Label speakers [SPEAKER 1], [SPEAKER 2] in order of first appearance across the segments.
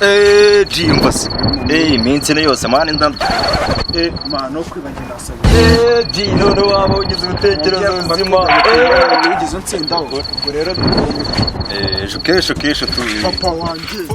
[SPEAKER 1] G, umva se. Iminsi ni yose man nda.
[SPEAKER 2] Man, no kwibagira nasabye.
[SPEAKER 1] G, none waba ugize ibitekerezo bizima.
[SPEAKER 2] Wigeze unsindaho, ubwo rero.
[SPEAKER 1] Kesho kesho tu.
[SPEAKER 2] Papa wanjye.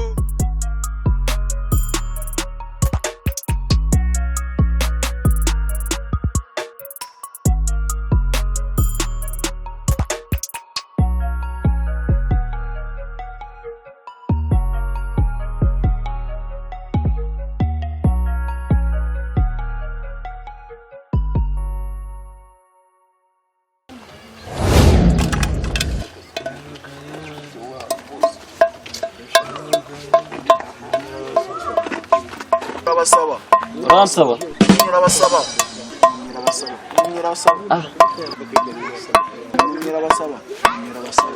[SPEAKER 2] Urabasaba.
[SPEAKER 3] Uransaba.
[SPEAKER 2] Urabasaba, urabasaba, urabasaba, urabasaba, urabasaba.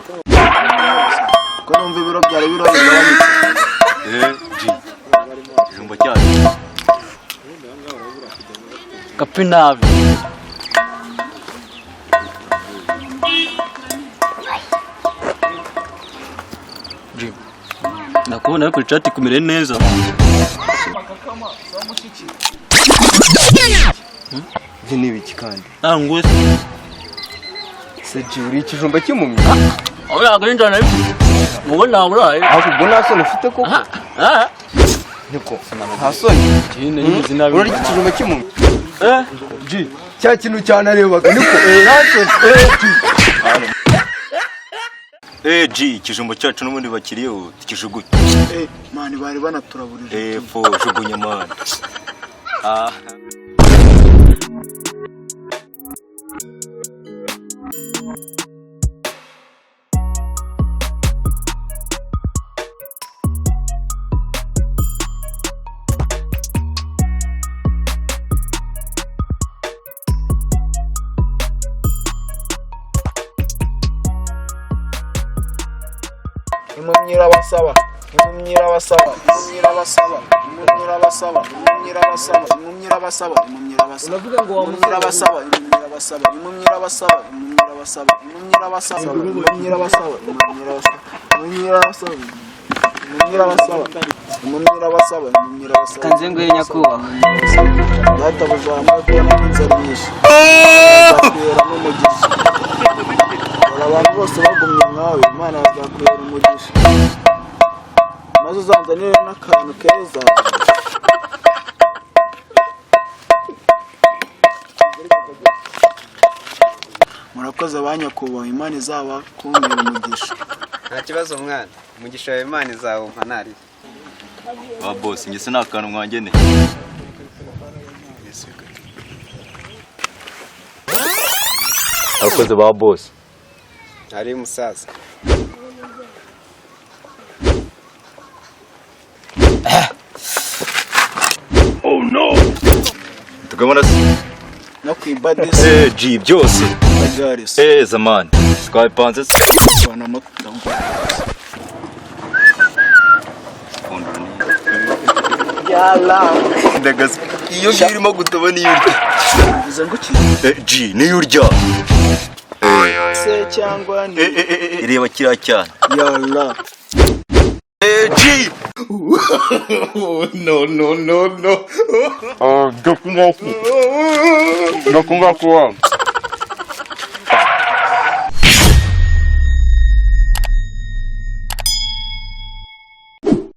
[SPEAKER 2] Ko numva ibiro byari biro bigabanutse?
[SPEAKER 1] G. Ijumba cyacu.
[SPEAKER 3] Kapi nabi. G. Ndakubona ariko chat kumere neza.
[SPEAKER 4] Ibyo ni ibiki kandi?
[SPEAKER 3] Nangwe.
[SPEAKER 4] Se G, uri ikijumba cy'impumyi?
[SPEAKER 3] Oya gahinda nayo. Mugo nabura.
[SPEAKER 4] Ahubwo ubwo nta soni ufite koko?
[SPEAKER 3] Ah.
[SPEAKER 4] Niko nta soni?
[SPEAKER 3] G nyizi nabi.
[SPEAKER 4] Urarya ikijumba cy'impumyi?
[SPEAKER 3] G.
[SPEAKER 4] Cya kintu cyanarebaga niko nta soni? G.
[SPEAKER 1] G, ikijumba cyacu n'ubundi bakiriyeho tukijugunye.
[SPEAKER 2] Man, bari banaturaburije.
[SPEAKER 1] Fo jugunya man. Ah.
[SPEAKER 2] Impumyi irabasaba, impumyi irabasaba, impumyi irabasaba, impumyi irabasaba, impumyi irabasaba, impumyi irabasaba, impumyi irabasaba, impumyi irabasaba, impumyi irabasaba, impumyi irabasaba, impumyi irabasaba, impumyi irabasaba, impumyi irabasaba, impumyi irabasaba, impumyi irabasaba, impumyi irabasaba, impumyi irabasaba, impumyi irabasaba.
[SPEAKER 5] Kanze nguhe nyakubahwa.
[SPEAKER 2] Databuja, wamara kubona ko inzara nyinshi azakwihera n'umugisha. Dore abantu bose bagumye nkawe, Imana yazakwihera umugisha, maze uzanzanire n'akantu keza. Murakoze ba nyakubahwa, Imana izaba kumpera umugisha.
[SPEAKER 5] Nta kibazo mwana, umugisha wawe Imana izawumpa ntariye.
[SPEAKER 1] Ba boss, njye se nta kantu mwangeneye. Abakozi ba boss.
[SPEAKER 5] Ari umusaza.
[SPEAKER 1] Tugabana se.
[SPEAKER 2] No ku ibadisi.
[SPEAKER 1] G, byose.
[SPEAKER 2] Bagarisi.
[SPEAKER 1] Zamani. Twabipanze se. Ndagaze. Iyo ngiyo urimo gutoba niyo urya.
[SPEAKER 2] Bivuze ngo iki?
[SPEAKER 1] G, niyo urya.
[SPEAKER 2] Se cyangwa ni
[SPEAKER 1] Reba kiriya cyana.
[SPEAKER 2] Yalla.
[SPEAKER 1] G.
[SPEAKER 4] No, no, no, no.
[SPEAKER 6] Ndakunga kuwa.